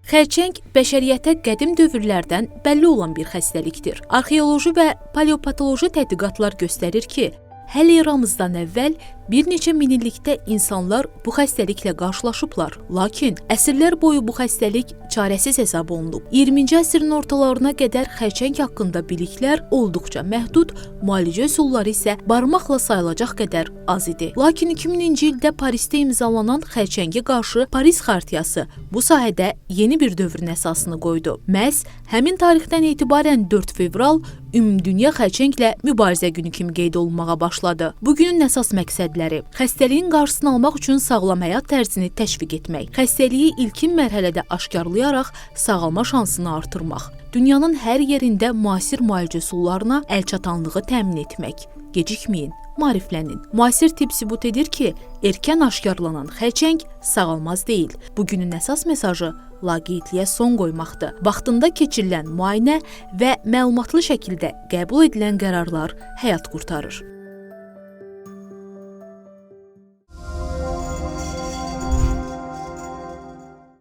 Xərçəng bəşəriyyətə qədim dövrlərdən bəlli olan bir xəstəlikdir. Arxeoloji və paleopatoloji tədqiqatlar göstərir ki, hələ eramızdan əvvəl bir neçə minillikdə insanlar bu xəstəliklə qarşılaşıblar. Lakin əsrlər boyu bu xəstəlik çarəsiz hesab olunub. 20-ci əsrin ortalarına qədər xərçəng haqqında biliklər olduqca məhdud, müalicə üsulları isə barmaqla sayılacaq qədər az idi. Lakin 2000-ci ildə Parisdə imzalanan xərçəngə qarşı Paris Xartiyası bu sahədə yeni bir dövrün əsasını qoydu. Məhz həmin tarixdən etibarən 4 fevral Ümumdünya xərçənglə mübarizə günü kimi qeyd olunmağa başladı. Bu günün əsas məqsədləri: xəstəliyin qarşısını almaq üçün sağlam həyat tərzini təşviq etmək, xəstəliyi ilkin mərhələdə aşkarlayaraq sağalma şansını artırmaq, dünyanın hər yerində müasir müalicə üsullarına əlçatanlığı təmin etmək. Gecikməyin, maariflənin. Müasir tibb sübut edir ki, erkən aşkarlanan xərçəng sağalmaz deyil. Bu günün əsas mesajı laqeydliyə son qoymaqdır. Vaxtında keçirilən müayinə və məlumatlı şəkildə qəbul edilən qərarlar həyat qurtarır.